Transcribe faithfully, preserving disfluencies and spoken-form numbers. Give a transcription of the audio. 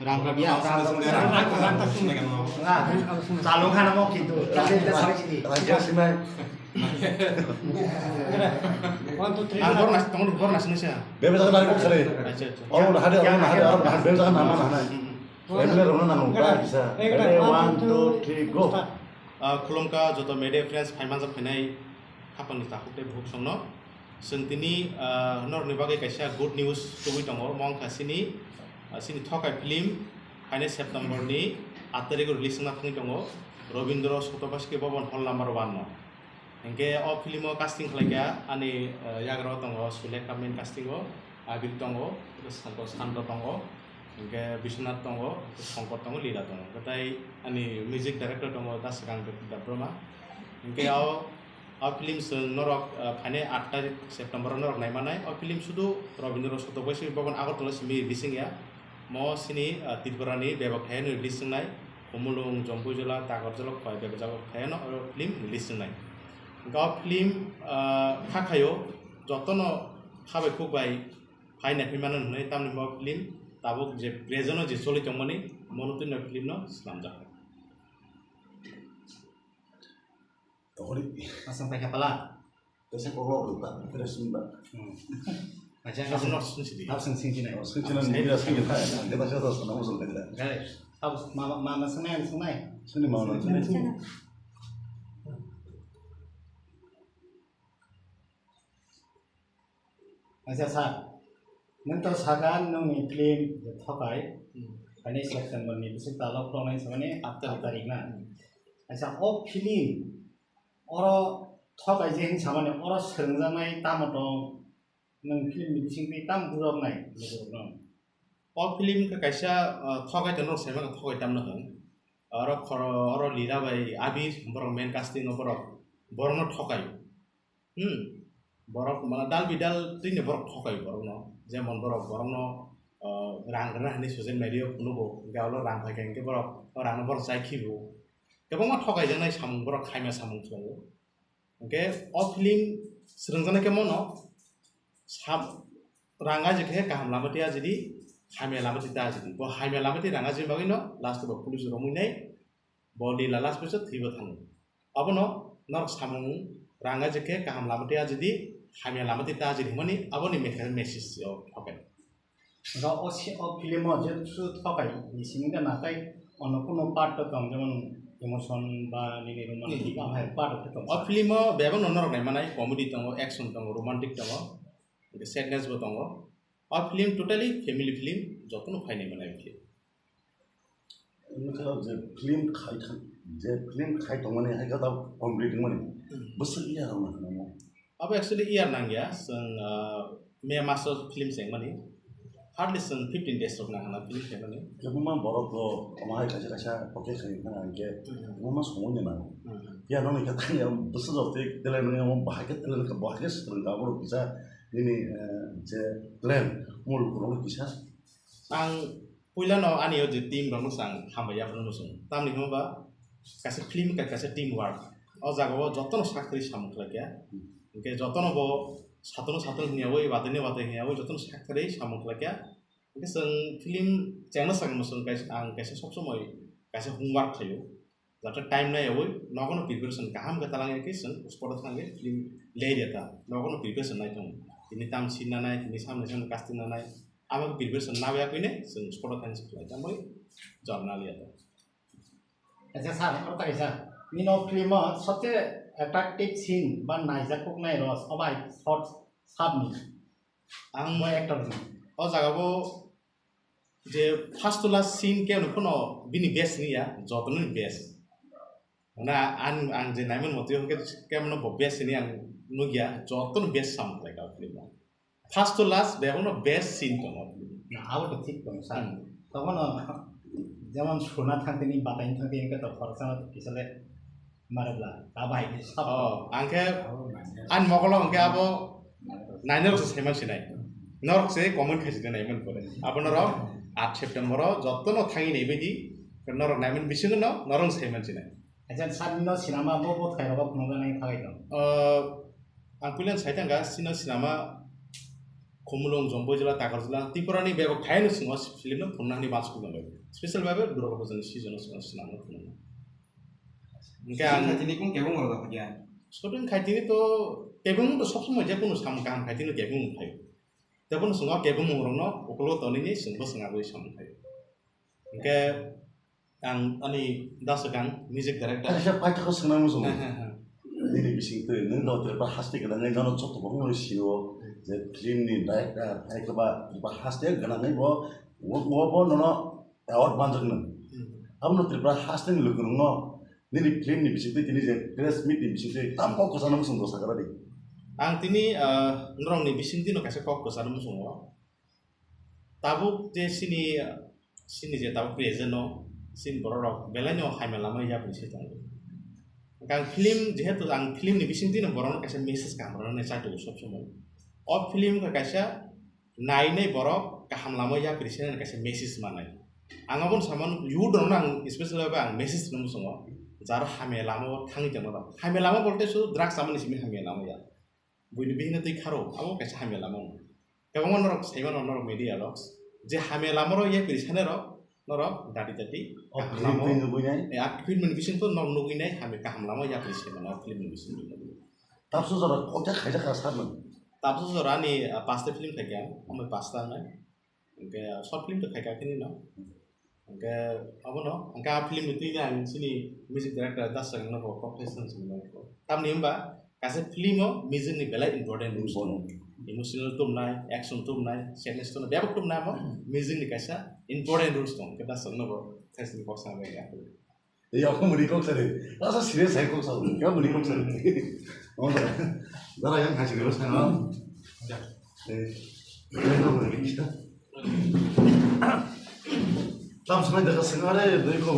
Rang rang ya, rang rang. Rang rang. Chalung khana mo kintu. Rang rang. Rang rang. Ang borok nas-, tongni borok nasini sa. Bebe jaga nari kok sari. Acha, acha. Oro na hade, oro na hade, oro na hade, bebe jaga nama na hade. Hmm, hmm. Bebe rona na nung ba kisa. Bebe, one, two, three, go. Ah, khulumkha joto media friends, phaimanjak phainai khapangni takhuk tei bukhuk songno. Chwng tini, ah, norokni bagwi kaisa good news tubui tongo. Omo wngkha chini, ah, chini Thokai film phainai September ni aat tarikh o release wngna thangwi tongo. Robindra Sotobaiski Bhavan Hall number one no. Hinkhe o film o casting khlaikha ani, eh, yagra o tongo Sulekha main casting o, Abir tongo, Santo, Santo tongo, hinkhe Biswanath tongo, Shankar tongo, Lila tongo. Hinkhe tai ani music director tongo Daswkang Debbarma. Hinkhe o, o film chwng norok, eh, phainai aat tarikh September o norok naimanai. O film sudu Robindra Sotobaiski Bhavan Agartala simi releasing ya. Mo sini, ah, Tripura ni bebak thai no release wngnai, Khumulwng, Jompuijala, Takarjala, Khowai bebak jaga thai no oro film release wngnai. Hwnkhe o film, ah, kha khaio jotono kha bai khuk bai phai naikhui mano hwnwi, tamni bo film tabuk je present o je choli tongmani mono twi no film no swnamjak. Tokori. Asam paikha pala. Kaisa kokrok rwkha, fresh wngba. Hmm. Acha, asam nok sung sidi. Asam sung sini. Oh, sung sini, media sung sini. Dia pasti tahu sana musuh kita. Gare. Tahu mama, mama sungai, sungai. Sini mama sungai. Acha sir, nwng to saka nwngni film je Thokai, hmm, ani September ni bwswk talo khuloknai samani aat tarikh na. Hmm. Acha o film oro Thokai je hin samani oro swrwngjaknai tamo tong, nwng film ni bisingtwi tamo bujoknai lukurokno? O film khe kaisa, ah, Thokai to norok saimano Thokai tamno hwn. Oro khoro, oro Lila bai Abir borok main casting o borok, borokno Thokai. Hmm. Borok mane dal bidal twini borok thokai borokno. Jemon borok borokno, ah, rang rwna hinwi social media o phunugo. Hinkhe olo rang phaikha hinkhe borok o rangno borok chai khibo. Kwbangma thokaijaknai samung borok khaima samung tongo. Hinkhe o film swrwngjaknai khe mono sam-, rang ajikhe kaham lama twi ajidi, hamya lama twi ta ajidi. Bo hamya lama twi rang ajini bagwino last o bo police romwi nai bo Lila last paiso thwibo thango. Abono norok samung rang ajikhe kaham lama twi ajidi, hamya lama twi ta ajidi hwnmani aboni mekhe message o thokai. Ga o si-, o film o je su thokai ni simi ga nakai ono kuno part to tong, jemon emotion ba nini romantic, hmm, am hai part to tong. O film o bebak no norok nai manai, comedy tongo, action tongo, romantic tongo, sadness bo tongo. O film totally family film, jotono phainai manai film. Wngkha je film khai thang, je film khai tongmani hai khe ta complete wngmani. Hmm. Bwswk iya rwna hwnwi. Abo actually year nangya, chwng, ah, May maso film chengmani. Hardly chwng fifteen days rok nangkha na film chengmani. Kwbangma borok rok omo hai kaisa kaisa pocket khaina hwnkhe, hmm, kwbangma somoi no nango. Hmm. Phiya nokni khe tangya bwswk rok tei talent wngya, omo bahai khe talent kha, bahai khe swrwng kha borok kisa nini, eh, je talent, omo lukurokno kisa. Ang puilano ani o je team rokno chwng hambai ya phano chwng. Tamni hwnba kaisa film ka-, kaisa team work. O jaga o jotono sak kwrwi samung khlai kha. Hinkhe jotono bo satono satono hwnyawi, watwino watwi hwnyawi jotono sak kwrwi samung khlai kha. Hinkhe chwng film chengna sakno chwng kaisa, ang kaisa sob somoi kaisa homework khlaio. Jate time nai yawi nogono preparation kaham khe talang ya khe chwng spot o thangwi film lei ya ta. Nogono preparation nai tongo. Tini tam scene nanai, tini samni samni casting nanai. Abo preparation na ya khe ne chwng spot o thangwi khlai tamo journal ya ta. Acha sir, oro ta kaisa. Nini film o sobse attractive scene ba naijak kok nai role obai short sabni. Ang bo actor ni. O jaga bo je first to last scene khe no phano bini best ni ya, jotono ni best. Mane ang, ang je naiman motwi hwnkhe kemno bo best ni ang nugya, jotono best sam khlai ka film o. First to last bebakno best scene tongo film o. Na, abo to thik tongo, sir. Hmm. Tobono jemon suna thangtini, bataini thangtini, hwnkhe to khoroksa no to kisale Mare bla, ta bai ni sab. Oh, ang khe ani mokolo hwnkhe abo nainarok se saiman sinai. Norok se comment khai sidi naiman pore. Abo norok aat September o jotono thangwi naibaidi norok naiman bisingo no norok saiman sinai. Acha, sir, nino sinama bo bo thairok phunukjaknai thagai tong. Oh, ang puilan saitangkha, sino sinama Khumulwng, Jomboi jila, Takarjala, Tripura ni bebak thai no swngo film no phunuknani bansuk nangbai. Special babe Durga Puja ni season o swngo swnamno phunukno. Hwnkhe ang Shooting khaitini kung kebo ngorok kha kya? Shooting khaitini to kebeng to sob somoi je kunu sam kaham khaitini kebeng phai. Tebo no swngo kebeng rokno ukulo tonini swngbo swngagwi samung phai. Hwnkhe ang ani da swkang music director. Kaisa paithakgo swngnai muchungo. Nini bising twi nwng no Tripura haste gwnangwi nono joto borok no sio je film ni director hai khe ba Tripura haste gwnangwi bo wo bo nono award manjak nang. Hmm. Abono Tripura haste ni lukurok no nini film ni bising twi tini je press meet ni bising twi tam kok kwchangno muchungo sakha di. Ang tini, ah, norok ni bising twi no kaisa kok kwchangno muchungo. Tabuk je sini, sini je tabuk present no, sini borok rok belai no hamya lama yapri se tongo. Ang film, jehetu ang film ni bising twi no borok no kaisa message kaham rwnai chai tongo sob somoi. O film khe kaisa nainai borok kaham lama yapri se kaisa message manai. Ang abono samano youth rok no ang special bai ang message rwna muchungo. Jaro hamya lama o thangwi tongma rok. Hamya lama bolte su drugs chamani simi hamya lama ya. Buini bihikno twi kharo, abo kaisa hamya lama wng. Kwbangma norok saimano norok media rok, je hamya lama rok yapri sanai rok, norok dati dati O kaham film lama twi o. Nugui nai? Eh, a film ni bising to norok nugui nai, hamya kaham lama yapri saimano, a film ni bising to nugui. Tabsu jora kok jak khaijak kha sakno? Tabsu jora ani, ah, pasta film khaikha, amai pasta nai. Hwnkhe short film to khaikha khini no. Hwnkhe abono, hwnkhe a film ni twi ang chini music director Dasrang no bo kok khe song song nai. Tamni hwnba kaisa film o music ni belai important rules tongo. Important. Emotional tumnai, action tumnai, sadness tumnai, bebak tumnai amo music ni kaisa important rules tongo. Hwnkhe Dasrang no bo khe sini kok sa bai ya. Ei, ako muni kok sari. Asa serious hai kok sari. Kya muni kok sari? Oh, dara. Dara yang haji kero sana. Eh, kya muni kok sari? Tam sana jaga sana re, doi ko.